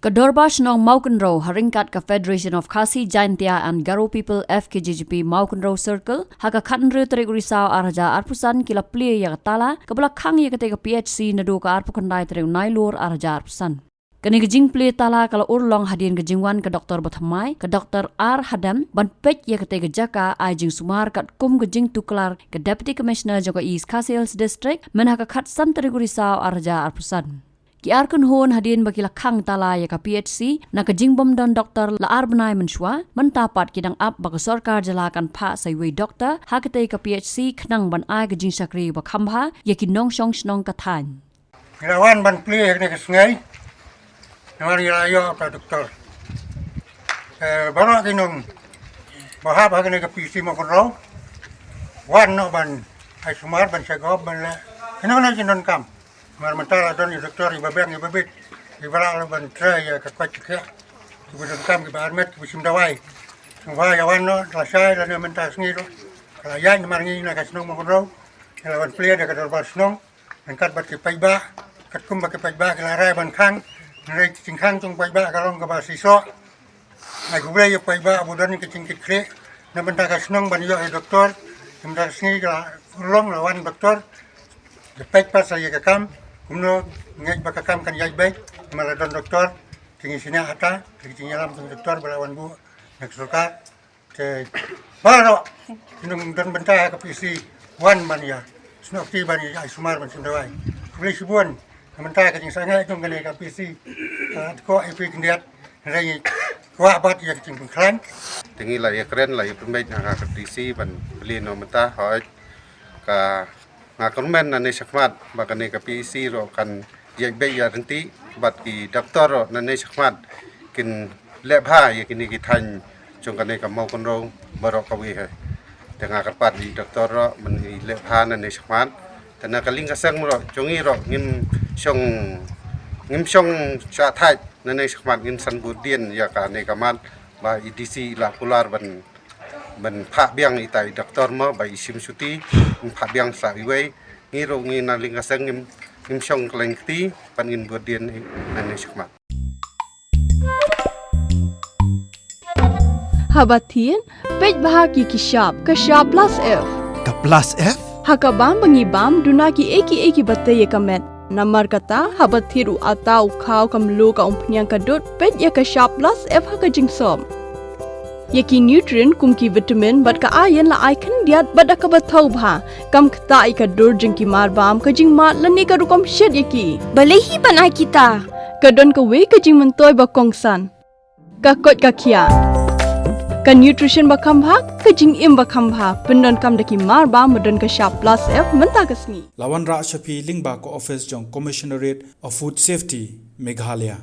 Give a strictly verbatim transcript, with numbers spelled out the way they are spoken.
Ka Dorbar Shnong Mawkynrew ha ryngkat ka Federation of Khasi Jaintia and Garo People F K J G P Mawkynrew Circle ha ka khathynriew tarik u Risaw arhajar arphew san ki la plie ïa ka tala kaba la khang ïa katei ka P H C naduh ka arphew khyndai tarik u Nailur arhajar arphew san. Kane ka jingplie tala ka la urlong hadien ka jingwan ka doktor bathymmai, ka Doktor R Hadem, ban peit ïa katei ka jaka ai jingsumar katkum ka jingtuklar ka Deputy Commissioner jong ka East Khasi Hills District, myn ha ka khatsan tarik u Risaw arhajar arphew san. Ki ar kynhun hadien ba ki la khang tala ïa ka P H C na ka jingbym don doktor la ar bnai mynshuwa, mynta pat ki dang ap ba ka sorkar jylla kan phah sa iwei doktor ha katei ka P H C khnang ban ai ka jingshakri ba kham bha ïa ki nongshong shnong ka thaiñ. Ngi la wan ban plie ha kane ka sngi. Namar ngi la ïoh ka doktor. Eh, baroh ki nong ba hap ha kane ka P H C Mawkynrew wan noh ban ai sumar, ban check up, ban leh kino kino ki donkam. Namar mynta la don i doktor iba biang iba bit iba lah ban trei ïa ka koit ka khiah, kiba donkam, kiba armet, kiba shim dawai. Sngewbha ïa wan noh, la shai lane mynta ka sngi ruh ka la ïaid, namar ngi na ka shnong Mawkynrew ngi la wan plie da ka dorbar shnong ryngkat bad ki paidbah, katkum ba ki paidbah ki la rai ban khang. Hynrei ka jingkhang jong ki paidbah ka long kaba shisha. Ai khublei ïa ki paidbah ba don ka jingkitkhlieh na bynta ka shnong ban ïoh ïa doktor. Na bynta ka sngi ka la urlong, la wan doktor. Ka peit pat sa ïa ka kam kumno, ngeit ba ka kam kan ïaid beit namar la don doktor. Te ngi shaniah hata ka jingïalam jong doktor ba la wan buh na ka sorkar. Te baroh ki nongdon bynta ha ka P H C wan ban ïa snoh kti, ban ïa ai sumar, ban shim dawai. Khublei shibun na bynta ka jingsangeh jong kane ka P H C. Ka dkoh ïa phi khyndiat, hynrei ngi kwah pat ïa ka jingpynkhlaiñ. Te ngi la ïakren, la ïapynbeit ha ka P H C ban plie noh mynta, hooid. Ka Nga kyrmen nangne shakhmat ba kane ka P H C ruh kan ïaid beit ïaid ryntih bad ki doktor ruh nangne shakhmat kin leh bha ïa kine ki thaiñ jong kane ka Mawkynrew baroh kawei hi. Te nga kyrpad ïa ki doktor ruh ban ïaleh bha nangne shakhmat. Te na ka liang ka seng ruh jong ngi ruh ngim shong, ngim shong shah thait nangne shakhmat, ngin san burdien ïa kane ka mat ba i D C i la kular ban ban phah biang ita i doktor mo ba i shim shuti, ngin phah biang sa iwei. Ngi ruh ngi na liang ka seng ngim, ngim shong khlaiñ kti, ban ngin burdien nangne shakhmat. Haba thied, peit bha ki ki shap, ka shap plus F. Ka plus F? Ha ka bam ba ngi bam, duna kiei kiei kiba tei ïa ka met. Namar kata, haba thied u atta, u khaw, ka mluh, ka umphniang, ka dud, peit ïa ka shap plus F ha ka jingsop. Ïa ki nutrient kum ki vitamin bad ka iron la ai khyndiat bad da kaba thaw bha. Kam ktah ïa ka dur jong ki marbam, ka jingmad lane ka rukom shet ïa ki. Balei hi ban ai kita? Ka don kawei ka jingmyntoi ba kongsan. Ka koit ka khiah. Ka nutrition ba kham bha, ka jingim ba kham bha. Pyndonkam da ki marbam ba don ka shap plus F mynta ka sngi. La wanrah sha phi lyngba ka office jong Commissionerate of Food Safety, Meghalaya.